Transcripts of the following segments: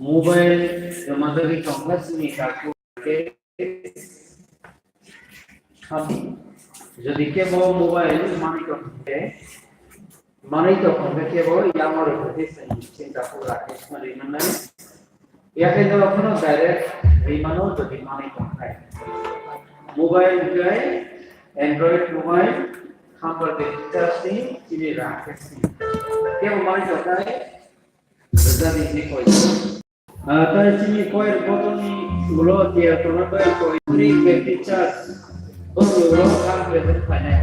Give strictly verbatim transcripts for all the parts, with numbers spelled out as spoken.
Mobile rwmajagwi tongkha chini takhuk khe. Jodi kebo mobile manwi tongkhe, manwi tongkhe kebo yamo rwkhe chini takhuk Rakesh no rwi mannai. Yakhai norok phano direct rwi mano jodi manwi tongkhe. Mobile hwnkhe Android mobile, hamper de features ni chini Rakesh ni. Kebo manwi tongkhe. Rwjak ni koi. Ah, tai chini koi botol ni ulo tiya tona bai koi ni battery charge. Bo ulo kha present phainai.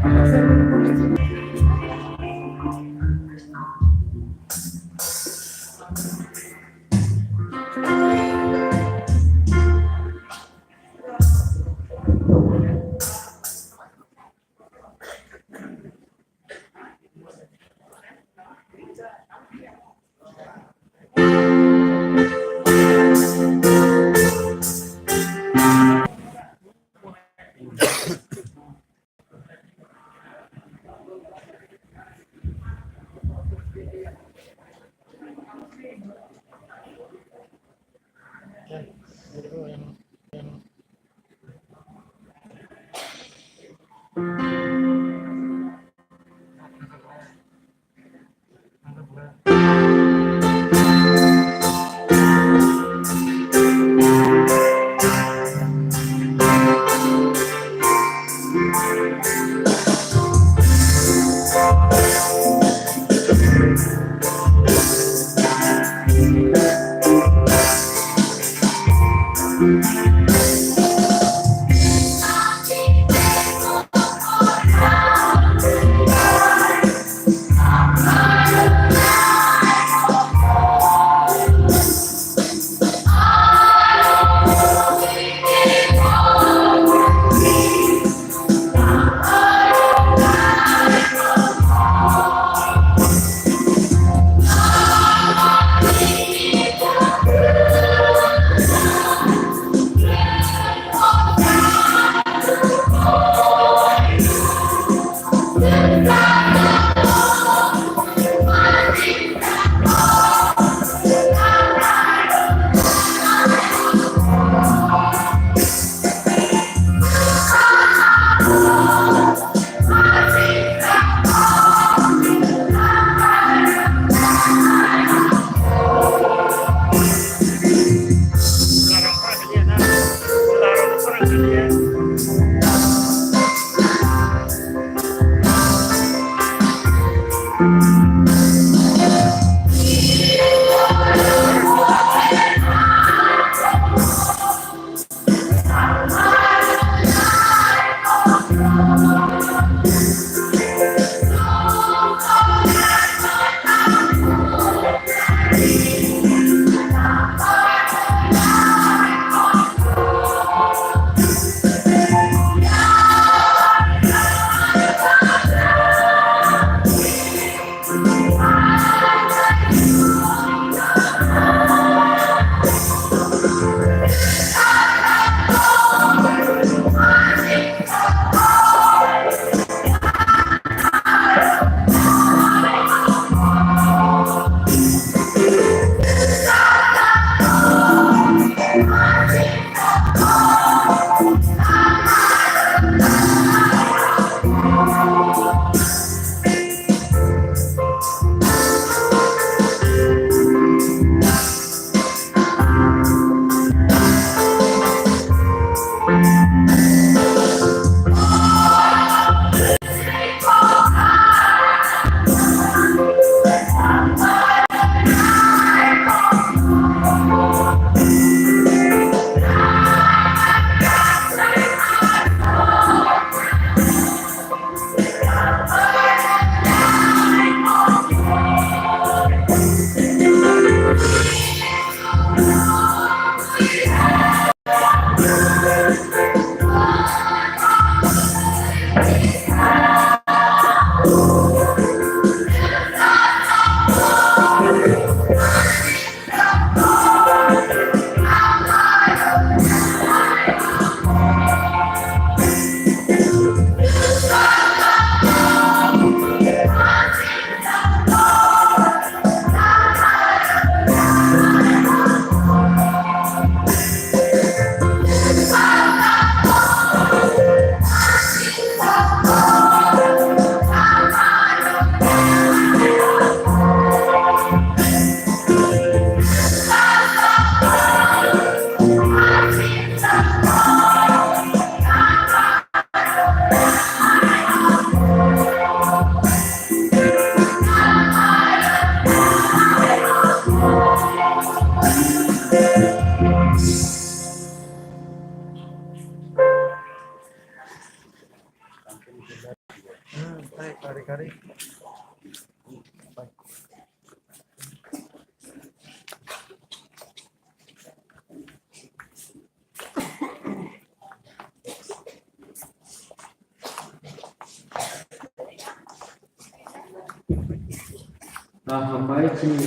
Ah, hambai chini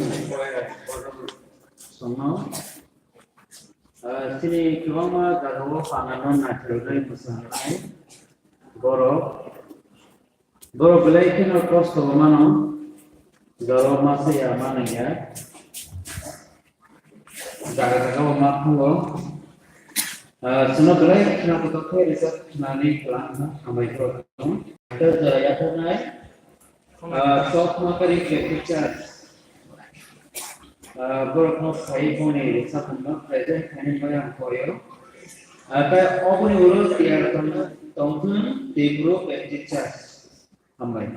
songno. Ah, chini kwbangma jagao panano naithoknai mwsangwi borok. Borok belai kheno kosto bo mano. Joro masa ya mano ya. Jaga jaga bo ma thango. Ah, chwngno belai kheno kotor khe rijak khnani kwlangkha, hambai khe. Jora yathaknai. Ah, sok makari Baptist Church. Ah, borokno sai boni sakhano present khainani bai ang koyo. Ah, tai oboni ulo tiyar tongthun, tongthun Dibru Baptist Church. Hambai.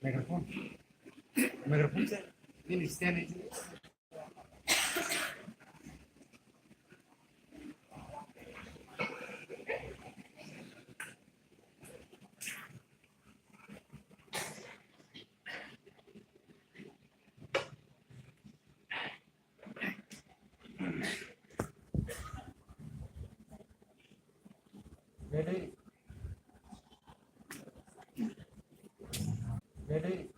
Microphone. Microphone se. Ini stand ini. Ready? Ready?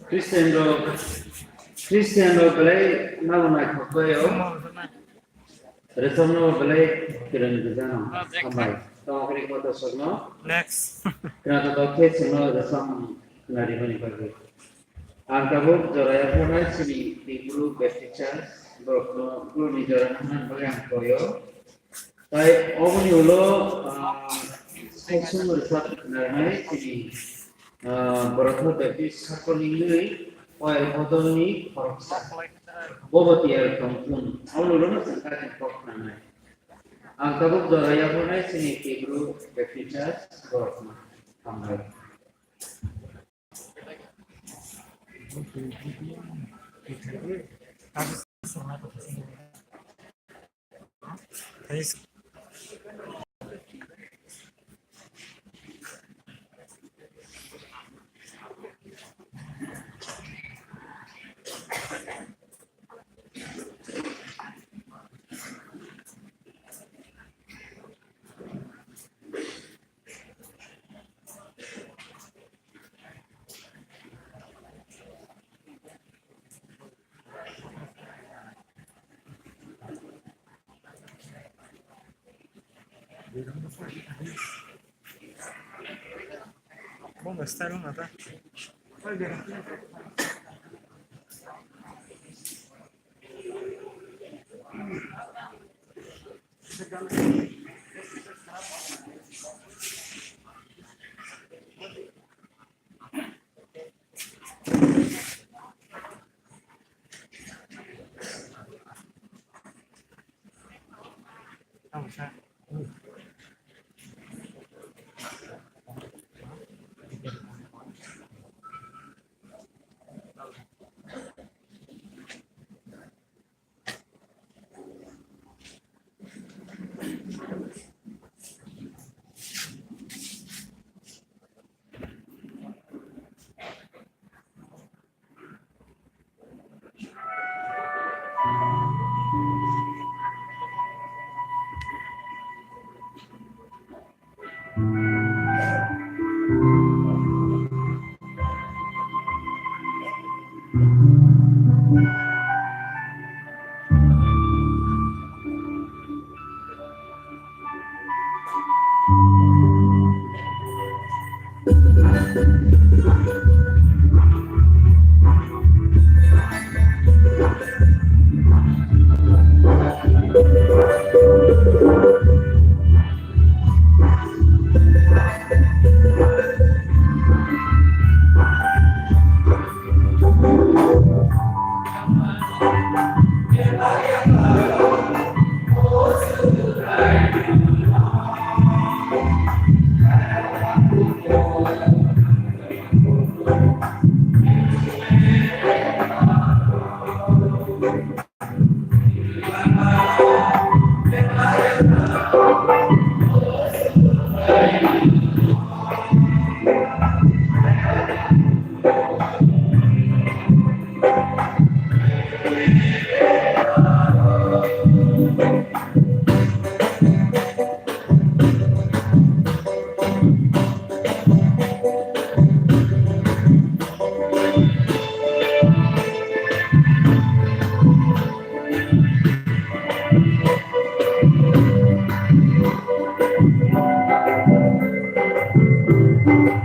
Christian rok, Christian rok belai nabo naithok bai o. Resomno belai kiran gijano. Ah, Jack. Hambai. Tamo kiri kota sokno. Next. Kena to khe sino resom kena rimani bagwi. Ang tabuk jora yaphana chini Bibru Baptist Church borokno Bibru ni jora nangna bagwi ang koyo. Tai oboni ulo, ah, saichung rwchap narwknai chini, ah, Borotho Baptist Sakol wngwi oil bodolni khoroksa. Bobo tiyar tongthun. Oboni ulo no chwng kaitor kok nangnai. Ang tabuk jora yaphana chini Bibru Baptist Church borokno hambai. Bo nge style na ta.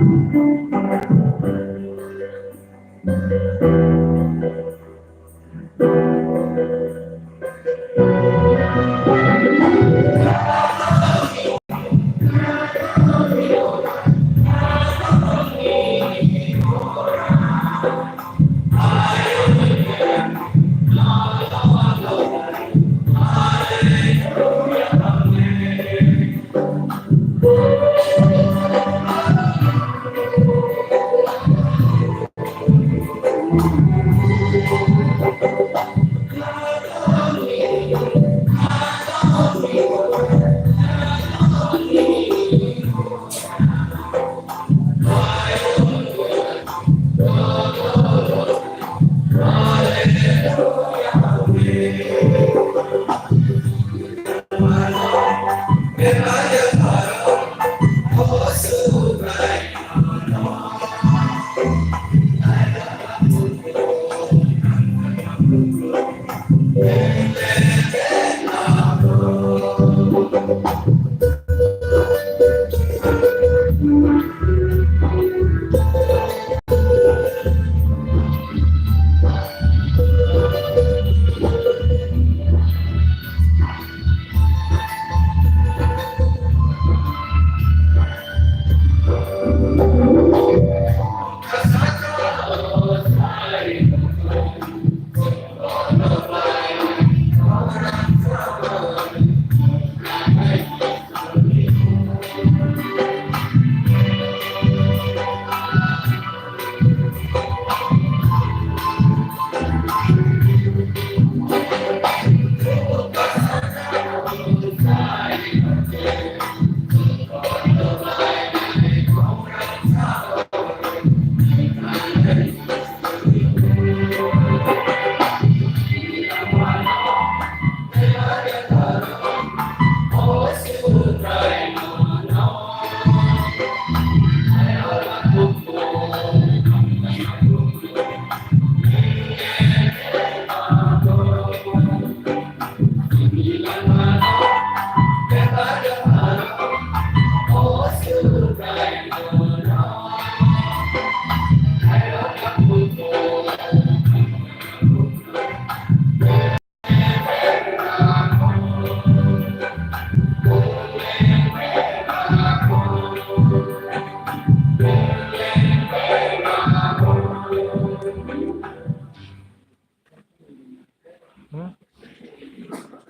Hmm?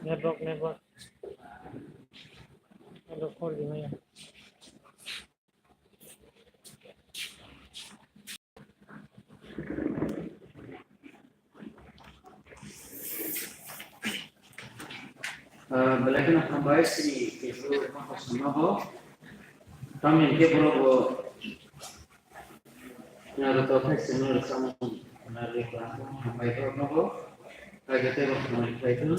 Network, network. Network four G maya. Ah, belai kheno hambai chini kebo ma kosom no ho. Tamni kebo ro bo. Naro to khai sino samung nari kla hambai to no ho. Khai jete bo hambai khai tu.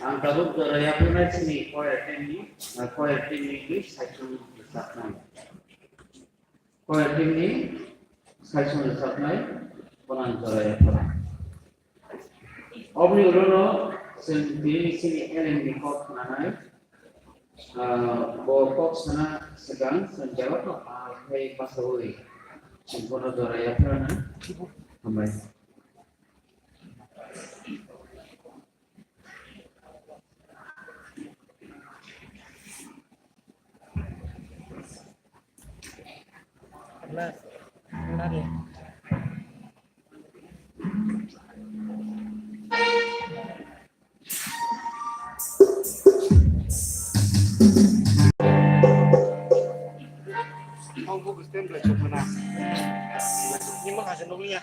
Ang tabuk jora yapharnai chini choir team ni, ah, choir team ni khe saichung rwchapnai. Choir team ni saichung rwchapnai, bono ang jora yapharnai. Oboni ulo no chwng tini chini L M ni kok khnanai, ah, bo kok sana swkang chwng jora no ah khai pasaui chwng bono jora yapharnai. Hambai. Ni ma kha se nukliya.